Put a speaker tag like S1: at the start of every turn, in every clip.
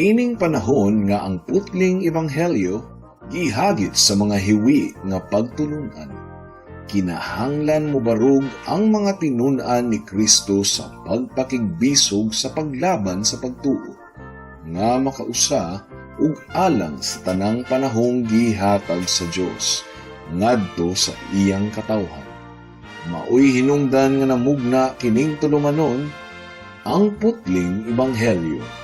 S1: Niining panahon nga ang putling ebanghelyo gihagit sa mga hiwi nga pagtulunan, kinahanglan mobarog ang mga tinun-an ni Kristo sa pagpakigbisog sa paglaban sa pagtuo nga makausa ug alang sa tanang panahong gihatag sa Dios ngadto sa iyang katawhan. Maoy hinungdan nga namugna kining tulumanon, Ang Putling Ebanghelyo.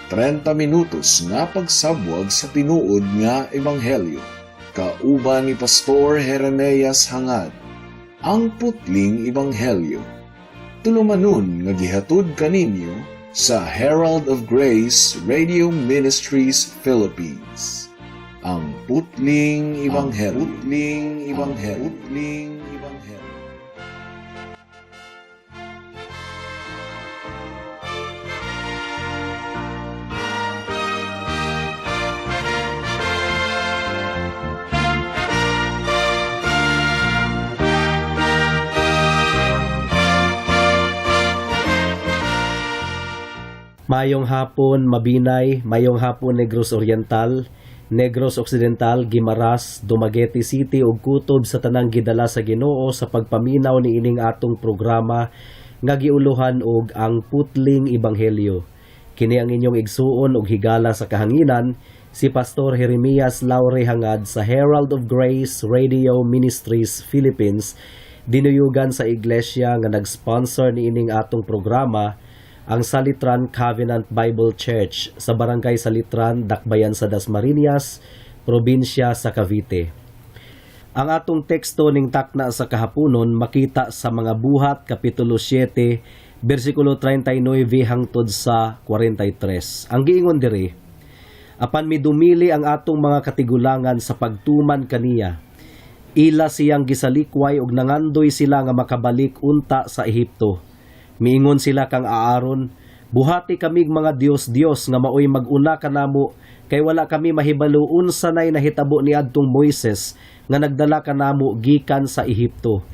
S1: 30 minutos nga pagsabwag sa tinuod nga ebanghelyo. Kauban ni Pastor Jeremias Hangad. Ang Putling Ebanghelyo. Tulumanon nga gihatod kaninyo sa Herald of Grace Radio Ministries Philippines. Ang Putling Ebanghelyo. Putling Ebanghelyo. Putling Ebanghelyo.
S2: Mayong hapon, Mabinay, mayong hapon, Negros Oriental, Negros Occidental, Guimaras, Dumaguete City ug kutob sa tanang gidala sa Ginoo sa pagpaminaw niining atong programa nga giuluhan og Ang Putling Ebanghelyo. Kini ang inyong igsuon ug higala sa kahanginan, si Pastor Jeremias Laure Hangad sa Herald of Grace Radio Ministries Philippines, dinuyugan sa iglesia nga nag-sponsor niining atong programa, ang Salitran Covenant Bible Church sa Barangay Salitran, Dakbayan sa Dasmariñas, probinsya sa Cavite. Ang atong teksto ning takna sa kahaponon makita sa Mga Buhat kapitulo 7 bersikulo 39 hangtod sa 43. Ang giingon diri, apan midumili ang atong mga katigulangan sa pagtuman kaniya. Ila siyang gisalikway ug nangandoy sila nga makabalik unta sa Ehipto. Miingon sila kang Aaron, "Buhati kamig mga Dios-Dios nga maoy mag-una kanamo kay wala kami mahibalo unsa nay nahitabo ni adtong Moises nga nagdala kanamo gikan sa Ehipto."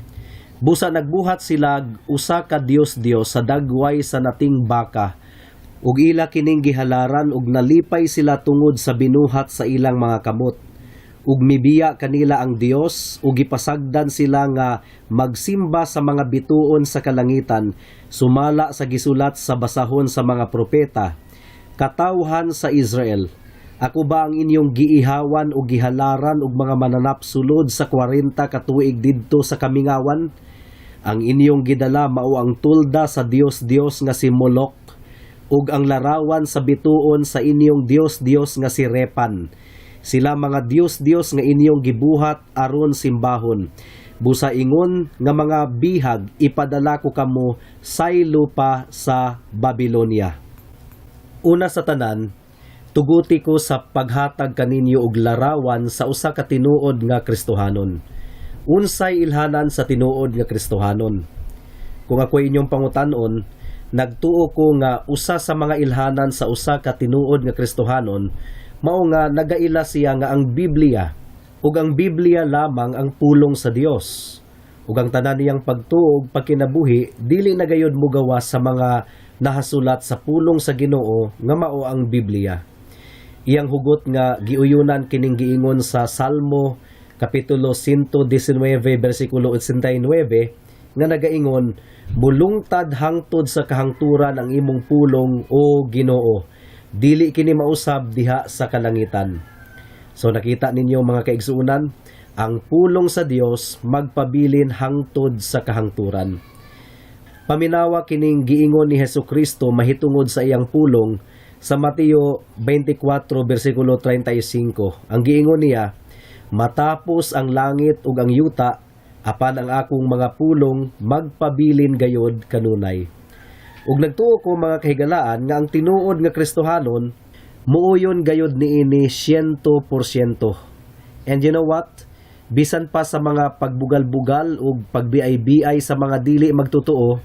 S2: Busa nagbuhat sila usa ka Dios-Dios sa dagway sa nating baka ug ila kining gihalaran ug nalipay sila tungod sa binuhat sa ilang mga kamot. Ug mibiya kanila ang Dios ug gipasagdan sila nga magsimba sa mga bituon sa kalangitan, sumala sa gisulat sa basahon sa mga propeta: "Katawhan sa Israel, ako ba ang inyong giihawan ug gihalaran og mga mananap sulod sa 40 ka tuig didto sa kamingawan? Ang inyong gidala mao ang tulda sa Dios-Dios nga si Molok ug ang larawan sa bituon sa inyong Dios-Dios nga si Repan. Sila mga Dios-Dios nga inyong gibuhat aron simbahon. Busa ingon nga mga bihag, ipadala ko kamo saylo pa sa Babylonia." Una sa tanan, tuguti ko sa paghatag kaninyo og larawan sa usa ka tinuod nga Kristohanon. Unsay ilhanan sa tinuod nga Kristohanon? Kung ako inyong pangutanon, nagtuo ko nga usa sa mga ilhanan sa usa ka tinuod nga Kristohanon mao nga nagaila siya nga ang Biblia ug ang Biblia lamang ang pulong sa Dios. Ug ang tanan niyang pagtuo ug pagkinabuhi dili na gayud mogawas sa mga nahasulat sa pulong sa Ginoo nga mao ang Biblia. Iyang hugot nga giuyunan kining giingon sa Salmo kapitulo 119 bersikulo 89 nga nagaingon, "Mulungtad hangtod sa kahangturan ang imong pulong, o Ginoo. Dili kini mausab diha sa kalangitan." So nakita ninyo, mga kaigsuonan, ang pulong sa Dios magpabilin hangtod sa kahangturan. Paminawa kining giingon ni Hesus Kristo mahitungod sa iyang pulong sa Mateo 24 bersikulo 35. Ang giingon niya, "Matapos ang langit ug ang yuta, apan ang akong mga pulong magpabilin gayod kanunay." Ug nagtuo ko, mga kahigalaan, nga ang tinuod nga Kristohanon muuyon gayod niini 100%. And you know what? Bisan pa sa mga pagbugal-bugal ug pagbiay-biay sa mga dili magtotoo,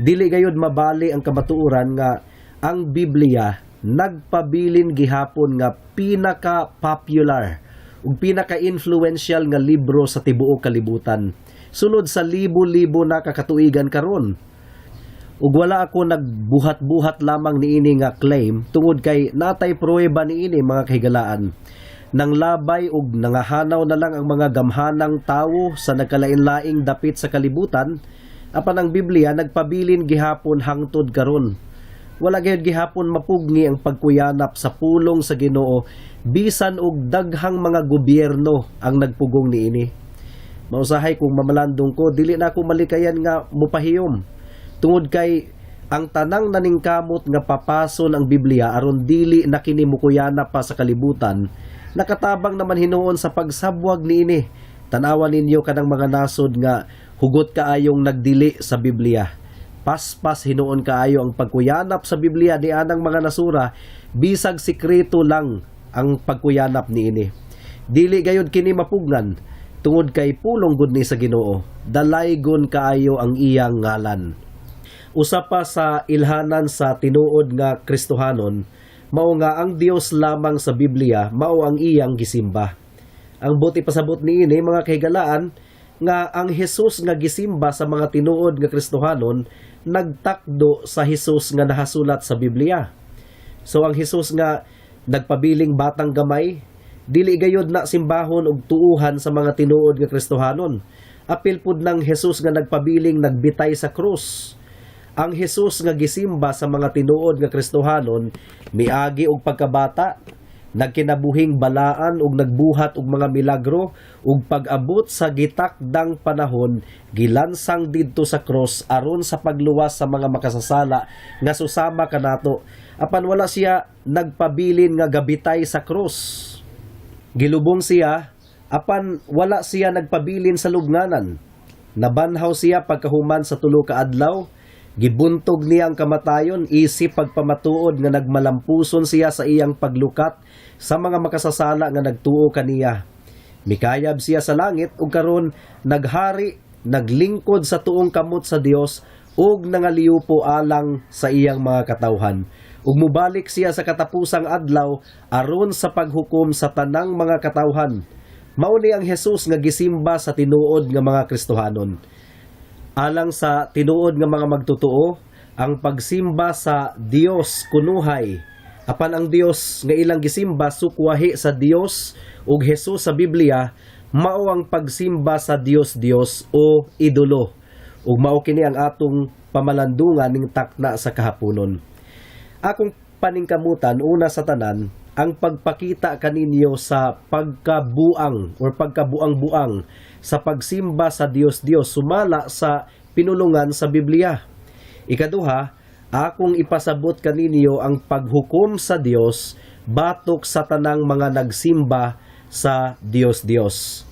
S2: dili gayod mabali ang kamatuoran nga ang Biblia nagpabilin gihapon nga pinaka-popular ug pinaka-influential nga libro sa tibuok kalibutan. Sulod sa libo-libo na kakatuigan karon. Ug wala ako nagbuhat-buhat lamang niini nga claim tungod kay natay pruweba niini, mga kahigalaan. Nang labay ug nangahanaw na lang ang mga gamhanang tawo sa nagkalain-laing dapit sa kalibutan, apan ang Biblia nagpabilin gihapon hangtod karon. Wala gayud gihapon mapugni ang pagkuyanap sa pulong sa Ginoo bisan og daghang mga gobyerno ang nagpugong niini. Mausahay kung mamalandong ko, dili na ako malikayan nga mupahiyom. Tungod kay ang tanang naningkamot nga papason ang Biblia aron dili na kini mukuyanap pa sa kalibutan, nakatabang naman hinuon sa pagsabwag niini. Tanawan ninyo kanang mga nasod nga hugot kaayong nagdili sa Biblia. Paspas hinuon kaayo ang pagkuyanap sa Biblia ni anang mga nasura, bisag sikreto lang ang pagkuyanap niini. Dili gayud kini mapugnan tungod kay pulong gud ni sa Ginoo. Dalaygon kaayo ang iyang ngalan. Usa pa sa ilhanan sa tinuod nga Kristohanon, mao nga ang Dios lamang sa Biblia mao ang iyang gisimba. Ang buot ipasabot niini, mga kahigalaan, nga ang Hesus nga gisimba sa mga tinuod nga Kristohanon nagtakdo sa Hesus nga nahasulat sa Biblia. So ang Hesus nga nagpabiling batang gamay, dili gayod na simbahon og tuuhan sa mga tinuod nga Kristohanon. Apil pud ng Hesus nga nagpabiling nagbitay sa krus. Ang Hesus nga gisimba sa mga tinuod nga Kristohanon miagi og pagkabata, nagkinabuhing balaan ug nagbuhat og mga milagro, ug pag-abot sa gitakdang panahon gilansang didto sa cross aron sa pagluwas sa mga makasasala nga susama kanato. Apan wala siya nagpabilin nga gabitay sa cross. Gilubong siya, apan wala siya nagpabilin sa lubnganan. Nabanhaw siya pagkahuman sa 3 ka adlaw. Gibuntog niya ang kamatayon isip pagpamatuod nga nagmalampuson siya sa iyang paglukat sa mga makasasala nga nagtuo kaniya. Mikayab siya sa langit ug karon naghari, naglingkod sa tuong kamot sa Dios ug nangaliupo alang sa iyang mga katawhan. Ug mubalik siya sa katapusang adlaw aron sa paghukom sa tanang mga katawhan. Mao ni ang Hesus nga gisimba sa tinuod nga mga Kristohanon. Alang sa tinuod nga mga magtotoo, ang pagsimba sa Dios kunuhay. Apan ang Dios nga ilang gisimba sukwahi sa Dios ug Hesus sa Biblia, mao ang pagsimba sa Dios Dios o idolo. Ug mao kini ang atong pamalandungan ning takna sa kahaponon. Akong paningkamutan, una sa tanan, ang pagpakita kaninyo sa pagkabuang or pagkabuang-buang sa pagsimba sa Dios Dios sumala sa pinulungan sa Biblia. Ikaduha, akong ipasabot kaninyo ang paghukom sa Dios batok sa tanang mga nagsimba sa Dios Dios.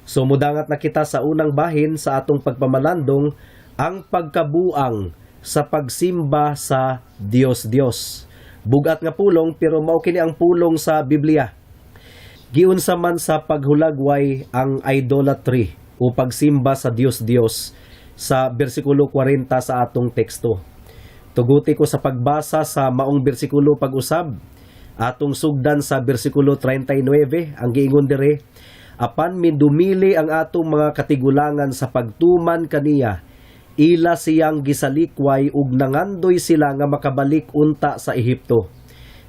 S2: So mudangat na kita sa unang bahin sa atong pagpamalandong, ang pagkabuang sa pagsimba sa Dios Dios. Bugat nga pulong, pero mao kini ang pulong sa Biblia. Giunsa man sa paghulagway ang idolatry o pagsimba sa Dios Dios sa bersikulo 40 sa atong teksto? Tuguti ko sa pagbasa sa maong bersikulo pag-usab. Atong sugdan sa bersikulo 39, ang giingon dire, "Apan mindumili ang atong mga katigulangan sa pagtuman kaniya, ila siyang gisalikway ug nangandoy sila nga makabalik unta sa Ehipto.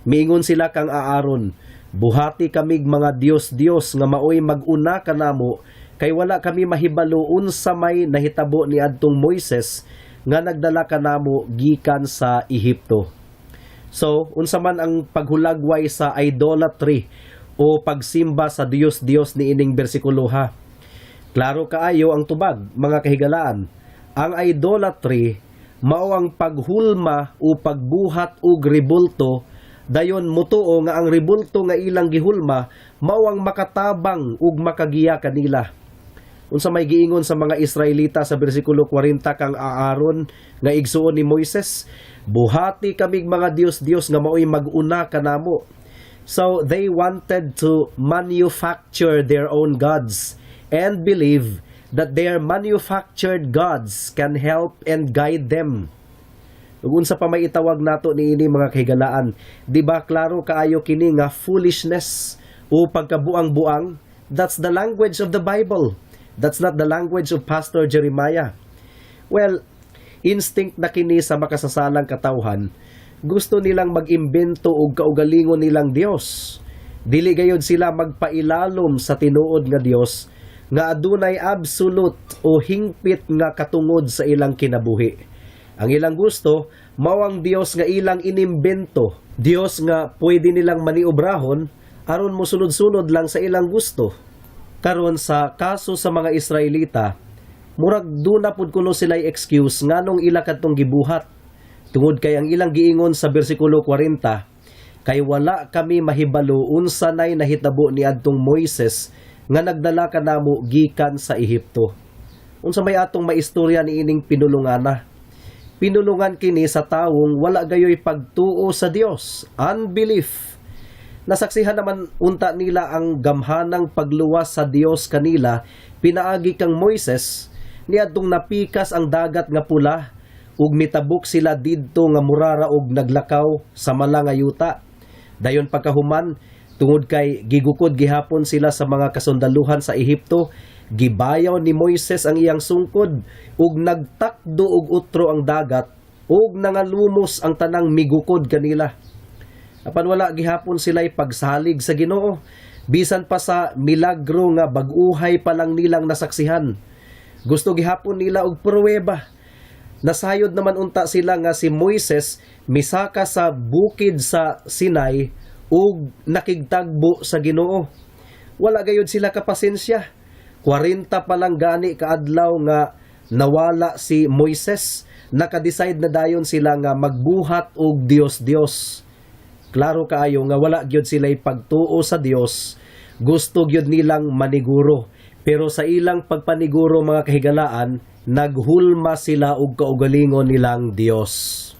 S2: Miingon sila kang Aaron, 'Buhati kamig mga Dios-Dios nga maoy mag-una kanamo, kay wala kami mahibalo unsa may nahitabo ni adtong Moises nga nagdala kanamo gikan sa Ehipto.'" So, unsa man ang paghulagway sa idolatry o pagsimba sa Dios-Dios ni ining bersikulo ha? Klaro kaayo ang tubag, mga kahigalaan. Ang idolatry mao ang paghulma o pagbuhat og rebulto, dayon mutuo nga ang rebulto nga ilang gihulma mao ang makatabang ug makagiya kanila. Unsa may giingon sa mga Israelita sa bersikulo 40 kang Aaron nga igsuon ni Moises? "Buhati kamig mga Dios-Dios nga maoy mag-una kanamo." So they wanted to manufacture their own gods and believe that their manufactured gods can help and guide them. Ug unsa pa may itawag nato niini, mga kahigalaan? Di ba klaro kaayo kini nga foolishness o pagkabuang-buang? That's the language of the Bible. That's not the language of Pastor Jeremiah. Well, Instinct na kini sa makasasalang katawhan. Gusto nilang mag-imbento og kaugalingon nilang Dios. Dili gayod sila magpailalom sa tinuod nga Dios nga adunay absolute o hingpit nga katungod sa ilang kinabuhi. Ang ilang gusto, mao ang Dios nga ilang inimbento, Dios nga pwede nilang maniobrahon aron mosunod-sunod lang sa ilang gusto. Karon, sa kaso sa mga Israelita, murag duna pud kuno sila excuse nganong ila kadtong gibuhat. Tungod kay ang ilang giingon sa bersikulo 40, "Kay wala kami mahibalo unsa nay nahitabo ni adtong Moises nga nagdala kanamo gikan sa Ehipto." Unsa may atong maistorya ni ining pinulungana? Pinulungan kini sa tawong wala gayoy pagtuo sa Dios, unbelief. Nasaksihan naman unta nila ang gamhanang pagluwas sa Dios kanila pinaagi kang Moises niadtong napikas ang Dagat nga Pula ug mitabok sila didto nga murara og naglakaw sa mala nga yuta. Dayon pagkahuman, tungod kay gigukod gihapon sila sa mga kasundaluhan sa Ehipto, gibayaw ni Moises ang iyang sungkod ug nagtakdo og utro ang dagat ug nangalumos ang tanang migukod kanila. Apan wala gihapon sila'y pagsalig sa Ginoo bisan pa sa milagro nga bag-uhay pa lang nilang nasaksihan. Gusto gihapon nila og pruweba. Nasayod naman unta sila nga si Moises misaka sa bukid sa Sinai ug nakigtagbo sa Ginoo. Wala gayud sila kapasensya. 40 pa lang gani kaadlaw nga nawala si Moises, naka-decide na dayon sila nga magbuhat og Dios-Dios. Klaro kaayo nga wala gyud sila pagtuo sa Dios. Gusto gyud nilang maniguro. Pero sa ilang pagpaniguro, mga kahigalaan, naghulma sila og kaugalingon nilang Dios.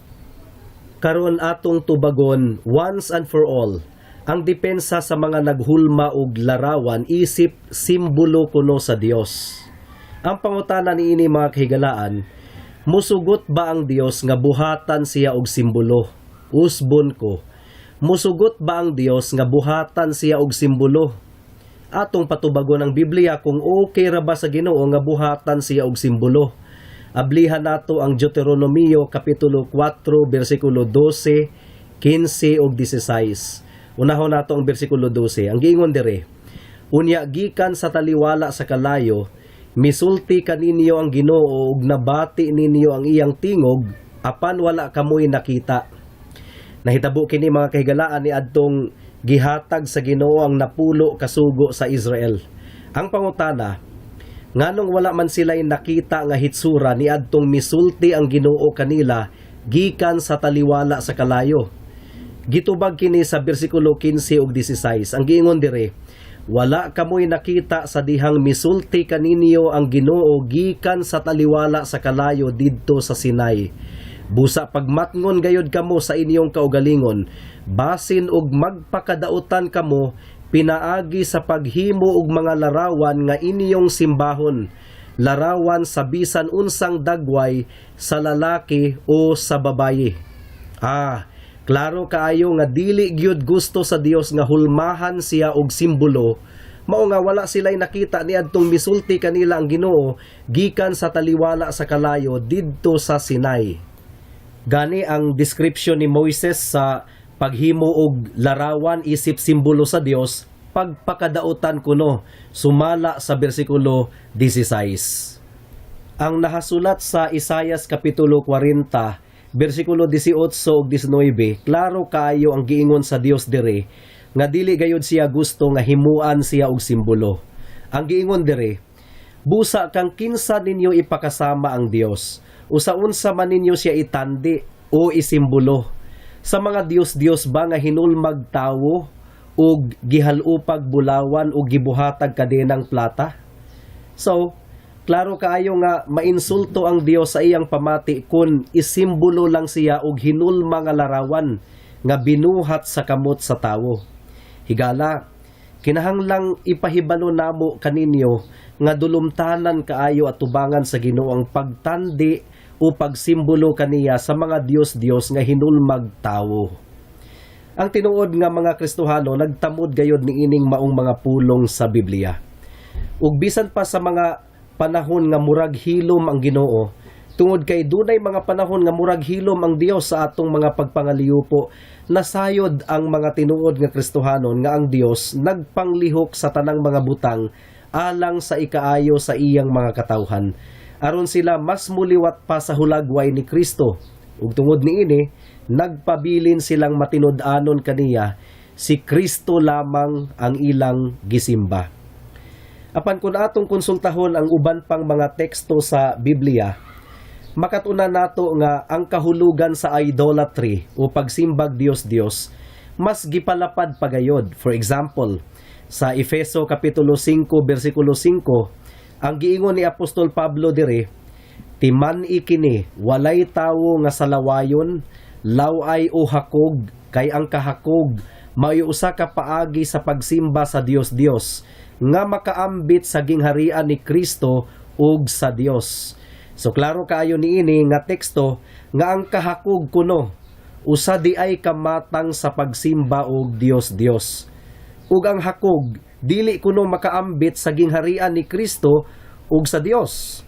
S2: Karon, atong tubagon once and for all ang depensa sa mga naghulma og larawan isip simbolo kuno sa Dios. Ang pangutana niini, mga kahigalaan, musugot ba ang Dios nga buhatan siya og simbolo? Usbon ko, musugot ba ang Dios nga buhatan siya og simbolo? Atong patubagon ang Biblia kung okay ra ba sa Ginoo nga buhatan siya og simbolo. Ablihan nato ang Deuteronomio kapitulo 4 bersikulo 12, 15 ug 16. Unahon nato ang bersikulo 12. Ang giingon dire, "Unya gikan sa taliwala sa kalayo, misulti kaninyo ang Ginoo ug nabati ninyo ang iyang tingog, apan wala kamoy nakita." Nahitabo kini, mga kahigalaan, ni adtong gihatag sa Ginoo ang 10 ka sugo sa Israel. Ang pangutana, nganong wala man sila nakita nga hitsura ni adtong misulti ang Ginoo kanila gikan sa taliwala sa kalayo? Gitubag kini sa bersikulo 15 ug 16. Ang giingon dire, "Wala kamoy nakita sa dihang misulti kaninyo ang Ginoo gikan sa taliwala sa kalayo didto sa Sinai. Busa pagmatngon gayod kamo sa inyong kaugalingon, basin og magpakadautan kamo pinaagi sa paghimo og mga larawan nga inyong simbahon, larawan sa bisan unsang dagway sa lalaki o sa babayi." Ah, klaro kaayo nga dili gyud gusto sa Dios nga hulmahan siya og simbolo. Mao nga wala sila'y nakita niadtong misulti kanila ang Ginoo gikan sa taliwala sa kalayo didto sa Sinai. Gani ang description ni Moises sa paghimo og larawan isip simbolo sa Dios, pagpakadautan kuno sumala sa bersikulo 16. Ang nahasulat sa Isayas kapitulo 40 bersikulo 18 ug 19, klaro kaayo ang giingon sa Dios dire nga dili gayud siya gusto nga himuan siya og simbolo. Ang giingon dire, "Busa kang kinsa ninyo ipakasama ang Dios, usa unsa man ninyo siya itandi o isimbolo? Sa mga dios-dios ba nga hinulmag tawo ug gihalupag bulawan ug gibuhatag kadenang plata?" So, klaro kaayo nga mainsulto ang Dios sa iyang pamati kung isimbolo lang siya og hinulma nga larawan nga binuhat sa kamot sa tawo. Higala, kinahanglang ipahibalo namo kaninyo nga dulumtanan kaayo at tubangan sa Ginoo ang pagtandi o pagsimbolo kaniya sa mga dios-dios nga hinulmag tawo. Ang tinuod nga mga Kristohano nagtamod gayod niining maong mga pulong sa Biblia. Ug bisan pa sa mga panahon nga murag hilom ang Ginoo, Tungod kay dunay mga panahon nga murag hilom ang Dios sa atong mga pagpangaliyupo, nasayod ang mga tinuod nga Kristohanon nga ang Dios nagpanglihok sa tanang mga butang alang sa ikaayo sa iyang mga katawhan, aron sila mas muliwat pa sa hulagway ni Kristo. Ug tungod niini, nagpabilin silang matinud-anon kaniya, si Kristo lamang ang ilang gisimba. Apan kung atong konsultahon ang uban pang mga teksto sa Biblia, makatuna nato nga ang kahulugan sa idolatry o pagsimbag Dios-Dios mas gipalapad pagayod. For example, sa Efeso kapitulo 5 bersikulo 5, ang giingon ni Apostol Pablo dire, "Timan-i kini, walay tawo nga salawayon, laway o hakog, kay ang kahakog mao'y usa ka paagi sa pagsimba sa Dios-Dios nga makaambit sa gingharian ni Kristo ug sa Dios." So klaro kaayo niini nga teksto nga ang kahakog kuno usa di ay kamatang sa pagsimba og Dios-Dios. Ug ang hakog dili kuno makaambit sa gingharian ni Kristo ug sa Dios.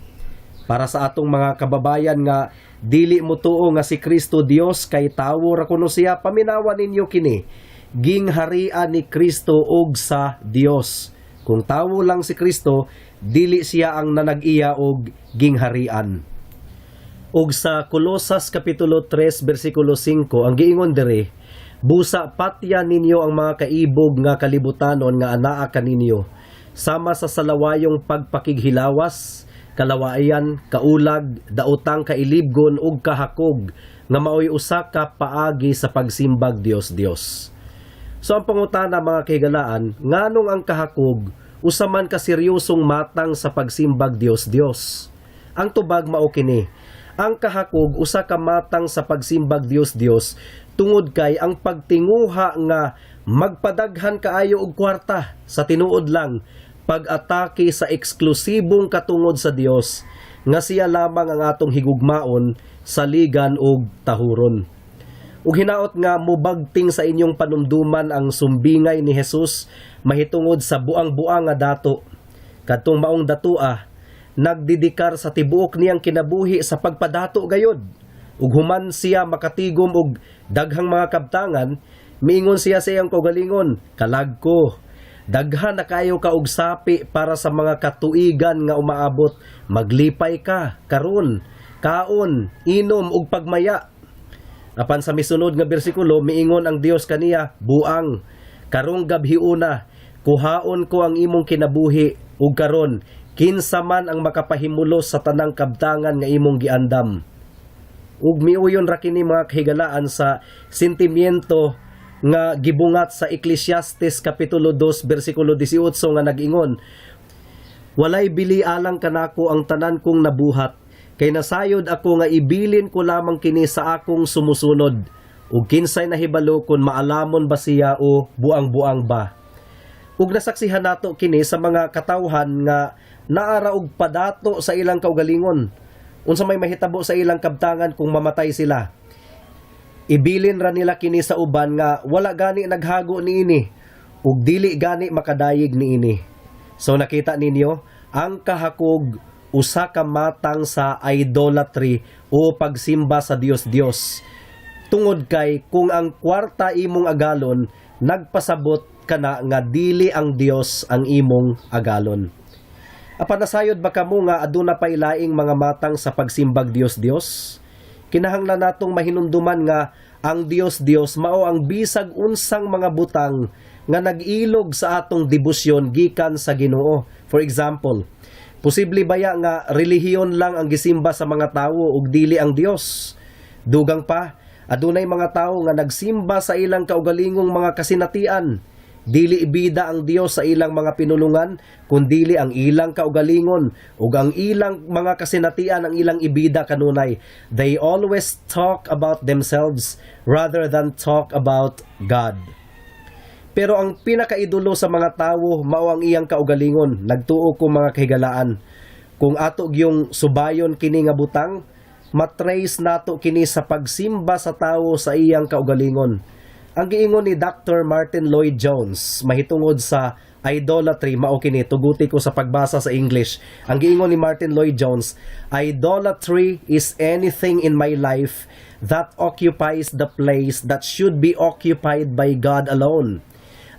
S2: Para sa atong mga kababayan nga dili motuo nga si Kristo Dios kay tawo ra kuno siya, paminawa ninyo kini: gingharian ni Kristo ug sa Dios. Kung tawo lang si Kristo, dili siya ang nanag-iya og gingharian. Ug sa Kolosas kapitulo 3 bersikulo 5, ang giingon diri, "Busa patya ninyo ang mga kaibog nga kalibutanon nga anaa kaninyo, sama sa salawayong pagpakighilawas, kalawayan, kaulag, daotang kailibgon ug kahakog nga maoy usa ka paagi sa pagsimbag Dios-Dios." So ang pangutana, mga kahigalaan, nganong ang kahakog usa man ka seryosong matang sa pagsimbag Dios-Dios? Ang tubag mao kini. Ang kahakog usa ka matang sa pagsimbag Dios-Dios tungod kay ang pagtinguha nga magpadaghan kaayo og kwarta sa tinuod lang pag-atake sa eksklusibong katungod sa Dios nga siya lamang ang atong higugmaon, saligan ug tahuron. Ug hinaot nga mubagting sa inyong panumduman ang sumbingay ni Jesus mahitungod sa buang-buang nga dato. Kadtong maong datua nagdedikar sa tibuok niyang kinabuhi sa pagpadato gayod. Ug human siya makatigom og daghang mga kabtangan, miingon siya sa iyang kaugalingon, "Kalag ko. Daghan na kayo ka og sapi para sa mga katuigan nga umaabot. Maglipay ka karon, kaon, inom ug pagmaya." Apan sa misunod nga bersikulo, miingon ang Dios kaniya, "Buang, karong gabhiuna, kuhaon ko ang imong kinabuhi, ug karon kinsa man ang makapahimulos sa tanang kabtangan nga imong giandam?" Ug miuyon ra kini, mga kahigalaan, sa sentimiento nga gibungat sa Ecclesiastes kapitulo 2 bersikulo 18 nga nag-ingon, "Walay bili alang kanako ang tanan kong nabuhat, kay nasayod ako nga ibilin ko lamang kini sa akong sumusunod. Ug kinsay nahibalo kung maalamon ba siya o buang-buang ba?" Ug nasaksihan nato kini sa mga katawhan nga naara og padato sa ilang kaugalingon. Unsa may mahitabo sa ilang kabtangan kung mamatay sila? Ibilin ra nila kini sa uban nga wala gani naghago niini ug dili gani makadayeg niini. So nakita ninyo, ang kahakog usa ka matang sa idolatry o pagsimba sa Dios-Dios. Tungod kay kung ang kwarta imong agalon, nagpasabot kana nga dili ang Dios ang imong agalon. Apan nasayod ba kamo nga aduna pay laing mga matang sa pagsimbag Dios-Dios? Kinahanglan natong mahinumduman nga ang Dios-Dios mao ang bisag unsang mga butang nga nag-ilog sa atong debosyon gikan sa Ginoo. For example, posible baya nga relihiyon lang ang gisimba sa mga tawo ug dili ang Dios? Dugang pa, adunay mga tawo nga nagsimba sa ilang kaugalingong mga kasinatian. Dili ibida ang Dios sa ilang mga pinulungan, kundili ang ilang kaugalingon ug ang ilang mga kasinatian ang ilang ibida kanunay. They always talk about themselves rather than talk about God. Pero ang pinakaidolo sa mga tawo mao ang iyang kaugalingon. Nagtuo ko, mga kahigalaan, kung ato gyung subayon kini nga butang, matrace nato kini sa pagsimba sa tawo sa iyang kaugalingon. Ang giingon ni Dr. Martin Lloyd Jones mahitungod sa Idolatry mao kini, tuguti ko sa pagbasa sa English. Ang giingon ni Martin Lloyd Jones, "Idolatry is anything in my life that occupies the place that should be occupied by God alone.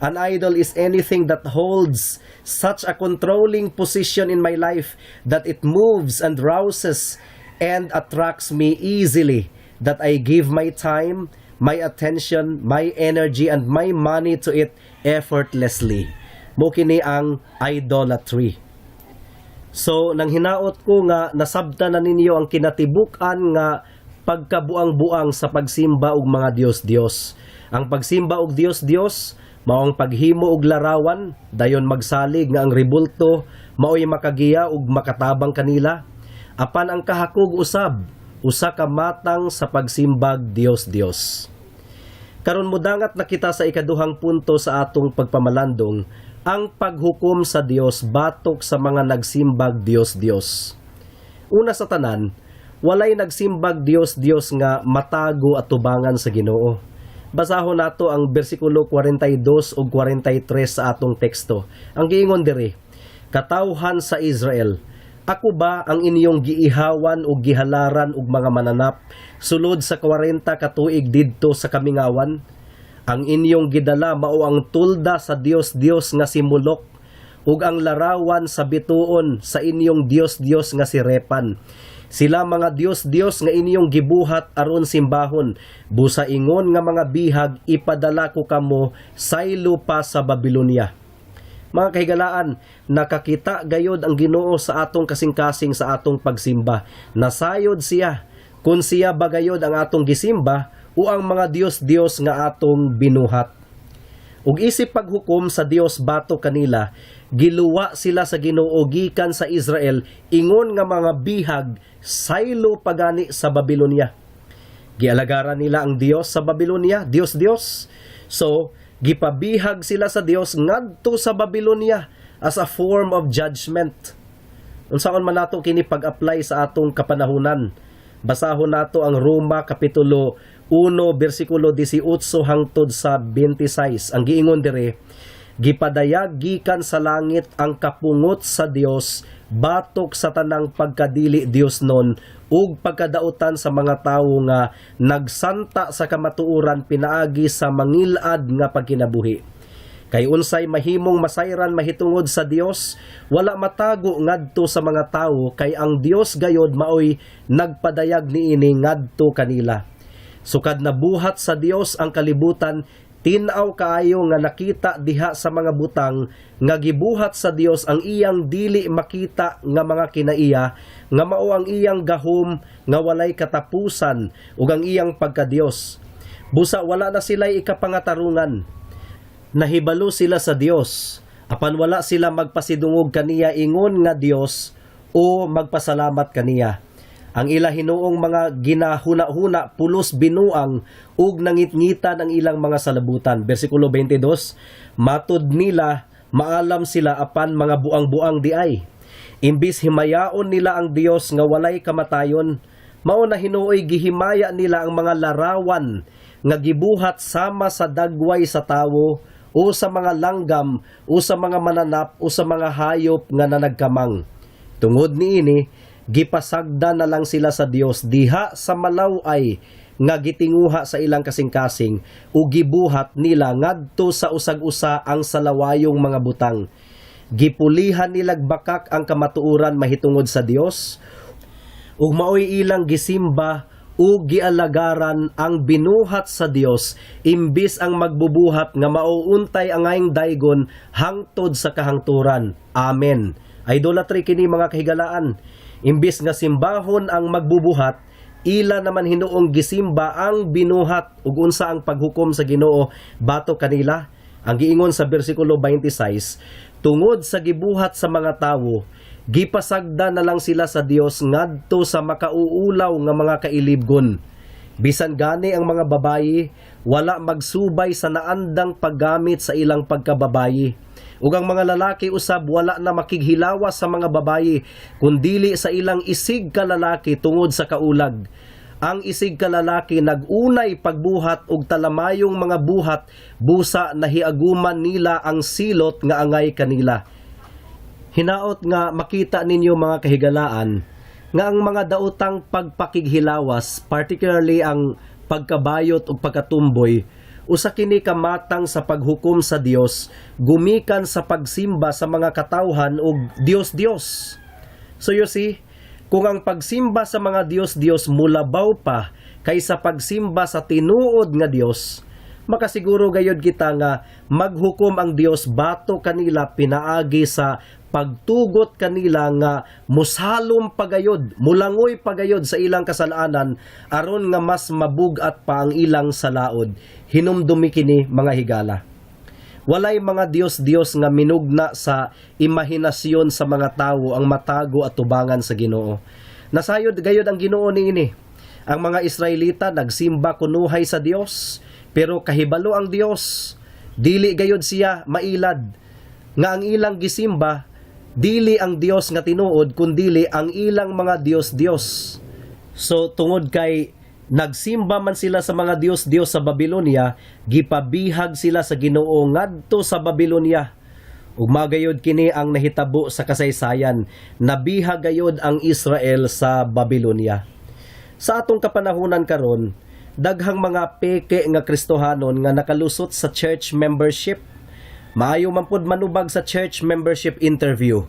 S2: An idol is anything that holds such a controlling position in my life that it moves and rouses and attracts me easily, that I give my time, my attention, my energy, and my money to it effortlessly." Mao kini ang idolatry. So, nang hinaot ko nga nasabta na ninyo ang kinatibuk-an nga pagkabuang-buang sa pagsimba og mga Dios-Dios. Ang pagsimba og Dios-Dios mao ang paghimo og larawan, dayon magsalig nga ang rebulto maoy makagiya ug makatabang kanila. Apan ang kahakog usab usa ka matang sa pagsimbag Dios-Dios. Karon, mudangat na kita sa ikaduhang punto sa atong pagpamalandong, ang paghukom sa Dios batok sa mga nagsimbag Dios-Dios. Una sa tanan, walay nagsimbag Dios-Dios nga matago at tubangan sa Ginoo. Basahon nato ang bersikulo 42 ug 43 sa atong teksto. Ang giingon diri, "Katawhan sa Israel, ako ba ang inyong giihawan ug gihalaran og mga mananap sulod sa 40 ka tuig didto sa kamingawan? Ang inyong gidala mao ang tulda sa Dios-Dios nga si Molok ug ang larawan sa bituon sa inyong Dios-Dios nga si Repan. Sila mga Dios-Dios nga inyong gibuhat aron simbahon. Busa ingon nga mga bihag, ipadala ko kamo saylo pa sa Babylonia." Mga kahigalaan, nakakita gayod ang Ginoo sa atong kasing-kasing sa atong pagsimba. Nasayod siya kung siya ba gayod ang atong gisimba o ang mga Dios-Dios nga atong binuhat. Ug isip paghukom sa Dios batok kanila, giluwa sila sa Ginoo gikan sa Israel ingon nga mga bihag saylo pagani sa Babylonia. Gialagaran nila ang Dios sa Babylonia, Dios Dios. So, gipabihag sila sa Dios ngadto sa Babylonia as a form of judgment. Unsaon man nato kini pag-apply sa atong kapanahunan? Basahon nato ang Roma kapitulo 1 bersikulo 18 hangtod sa 26. Ang giingon dire, "Gipadayag gikan sa langit ang kapungot sa Dios batok sa tanang pagkadili Diosnon ug pagkadautan sa mga tawo nga nagsanta sa kamatuoran pinaagi sa mangilad nga pagkinabuhi. Kay unsay mahimong masayran mahitungod sa Dios, wala matago ngadto sa mga tawo, kay ang Dios gayod maoy nagpadayag niini ngadto kanila. Sukad nabuhat sa Dios ang kalibutan, tin-aw kaayo nga nakita diha sa mga butang nga gibuhat sa Dios ang iyang dili makita nga mga kinaiya, nga mao ang iyang gahom nga walay katapusan ug ang iyang pagkadios. Busa wala na sila ikapangatarungan. Nahibalo sila sa Dios, apan wala sila magpasidungog kaniya ingon nga Dios o magpasalamat kaniya. Ang ila hinuong mga ginahuna-huna pulos binuang ug nangitngitan ang ilang mga salabutan." Bersikulo 22, "Matud nila maalam sila, apan mga buang-buang diay. Imbis himayaon nila ang Dios nga walay kamatayon, mao na hinuoy gihimaya nila ang mga larawan nga gibuhat sama sa dagway sa tawo o sa mga langgam o sa mga mananap o sa mga hayop nga nanagkamang. Tungod niini, gipasagda na lang sila sa Dios diha sa malaw-ay nga gitinguha sa ilang kasing-kasing ug gibuhat nila ngadto sa usag-usa ang salawayong mga butang. Gipulihan nilag bakak ang kamatuoran mahitungod sa Dios ug maoy ilang gisimba ug gialagaran ang binuhat sa Dios imbis ang magbubuhat nga mauuntay angayng daygon hangtod sa kahangturan. Amen." Idolatry kini, mga kahigalaan. Imbis nga simbahon ang magbubuhat, ila naman hinuong gisimba ang binuhat. Ug unsa ang paghukom sa Ginoo batok kanila? Ang giingon sa bersikulo 26, "Tungod sa gibuhat sa mga tawo, gipasagda na lang sila sa Dios ngadto sa makauulaw nga mga kailibgon. Bisan gani ang mga babayi wala magsubay sa naandang paggamit sa ilang pagkababayi. Ug ang mga lalaki usab wala na makighilawas sa mga babayi kundili sa ilang isig kalalaki tungod sa kaulag. Ang isig ka lalaki nagunay pagbuhat og talamayong mga buhat, busa nahiaguman nila ang silot nga angay kanila. Hinaot nga makita ninyo, mga kahigalaan, nga ang mga daotang pagpakighilawas, particularly ang pagkabayot ug pagkatumboy, usa kini ka matang sa paghukom sa Dios gumikan sa pagsimba sa mga katawhan ug Dios-Dios. So you see, kung ang pagsimba sa mga Dios-Dios mulabaw pa kaysa pagsimba sa tinuod nga Dios, makasiguro gayod kita nga maghukom ang Dios batok kanila pinaagi sa pagtugot kanila nga musalom pagayod, mulangoy pagayod sa ilang kasalanan aron nga mas mabug-at pa ang ilang salaod. Hinumdumi kini, mga higala. Walay mga Dios-Dios nga minugna sa imahinasyon sa mga tawo ang matago atubangan sa Ginoo. Nasayod gayod ang Ginoo niini. Ang mga Israelita nagsimba kunuhay sa Dios, pero kahibalo ang Dios. Dili gayod siya mailad nga ang ilang gisimba dili ang Dios nga tinuod kundili ang ilang mga Dios-Dios. So tungod kay nagsimba man sila sa mga Dios-Dios sa Babylonia, gipabihag sila sa Ginoo ngadto sa Babylonia. Ug magayod kini ang nahitabo sa kasaysayan, nabihag gayod ang Israel sa Babylonia. Sa atong kapanahunan karon, daghang mga peke nga Kristohanon nga nakalusot sa church membership. Maayo man pud manubag sa church membership interview.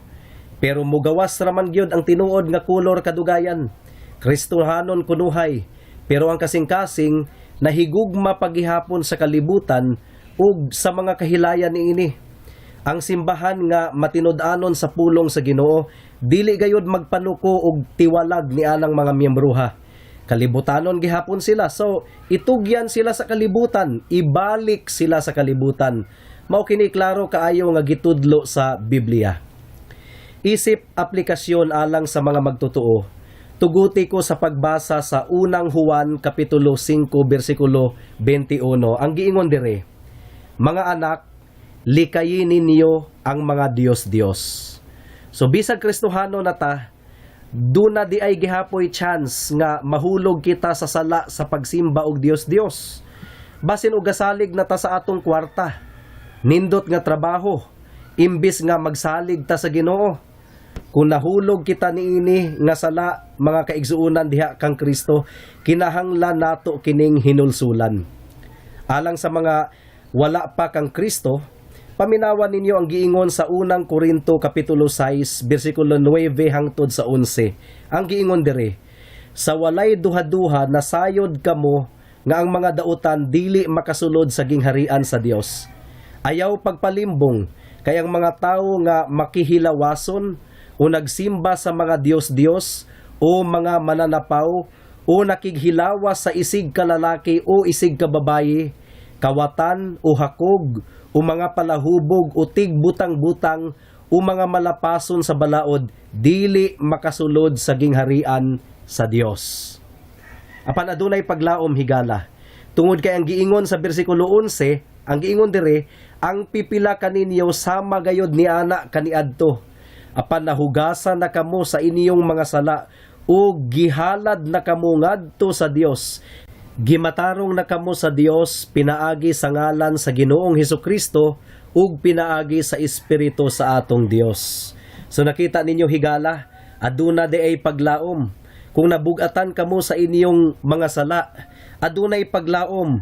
S2: Pero mugawas ra man gyud ang tinuod nga kolor kadugayan. Kristohanon kunuhay, pero ang kasing-kasing nahigugma pagihapon sa kalibutan ug sa mga kahilayan niini. Ang simbahan nga matinud-anon sa pulong sa Ginoo dili gayud magpanuko og tiwalag ni anang mga miyembroha. Kalibutanon gihapon sila. So itugyan sila sa kalibutan, ibalik sila sa kalibutan. Mao kini klaro kaayo nga gitudlo sa Biblia. Isip aplikasyon alang sa mga magtotoo, tuguti ko sa pagbasa sa Unang Juan kapitulo 5 bersikulo 21. Ang giingon dire, "Mga anak, likayin ninyo ang mga Dios-Dios." So bisag Kristohano na ta, duna diay gihapoy chance nga mahulog kita sa sala sa pagsimba og Dios-Dios. Basin og gasalig na ta sa atong kwarta, nindot nga trabaho, imbis nga magsalig ta sa Ginoo. Kung nahulog kita niini nga sala, mga kaigsuonan diha kang Kristo, kinahanglan nato kining hinulsulan. Alang sa mga wala pa kang Kristo, paminawan ninyo ang giingon sa Unang Korinto kapitulo 6 bersikulo 9 hangtod sa 11. Ang giingon dire, "Sa walay duha-duha nasayod kamo nga ang mga dautan dili makasulod sa gingharian sa Dios. Ayaw pagpalimbong kay ang mga tawo nga makihilawason o nagsimba sa mga Dios-Dios o mga mananapaw o nakighilawas sa isig kalalaki o isig kababayi, kawatan o hakog o mga palahubog o tigbutang-butang o mga malapason sa balaod, dili makasulod sa gingharian sa Dios." Apan adunay paglaom, higala. Tungod kay ang giingon sa bersikulo 11, ang giingon dire, "Ang pipila kaninyo sama gayod ni ana kaniadto. Apan nahugasan na kamo sa inyong mga sala ug gihalad na kamo ngadto sa Dios. Gimatarong na kamo sa Dios pinaagi sa ngalan sa Ginoong Hesukristo ug pinaagi sa Espiritu sa atong Dios." So nakita ninyo, higala, aduna diay paglaom. Kung nabugatan kamo sa inyong mga sala, adunay paglaom,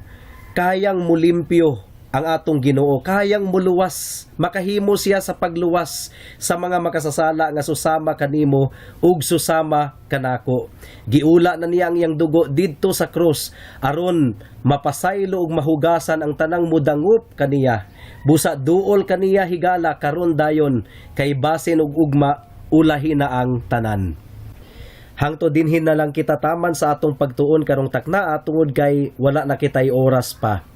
S2: kayang mulimpyo ang atong Ginoo, kayang muluwas, makahimo siya sa pagluwas sa mga makasasala nga susama kanimo ug susama kanako. Giula na niya ang iyang dugo didto sa krus aron mapasaylo ug mahugasan ang tanang mudangup kaniya. Busa duol kaniya, higala, karon dayon kay basin og ugma ulahi na ang tanan. Hangtod dinhin na lang kita taman sa atong pagtuon karong taknaa tungod kay wala na kitay oras pa.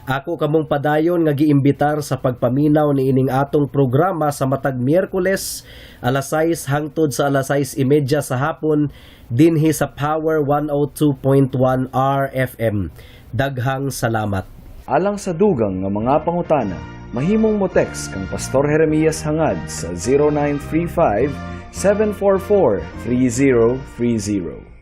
S2: Ako kamong padayon nga giimbitar sa pagpaminaw niining atong programa sa matag Miyerkules alas 6 hangtod sa alas 6:30 sa hapon dinhi sa Power 102.1 RFM. Daghang salamat.
S1: Alang sa dugang nga mga pangutana, mahimong mo text kang Pastor Jeremias Hangad sa 0935 744 3030.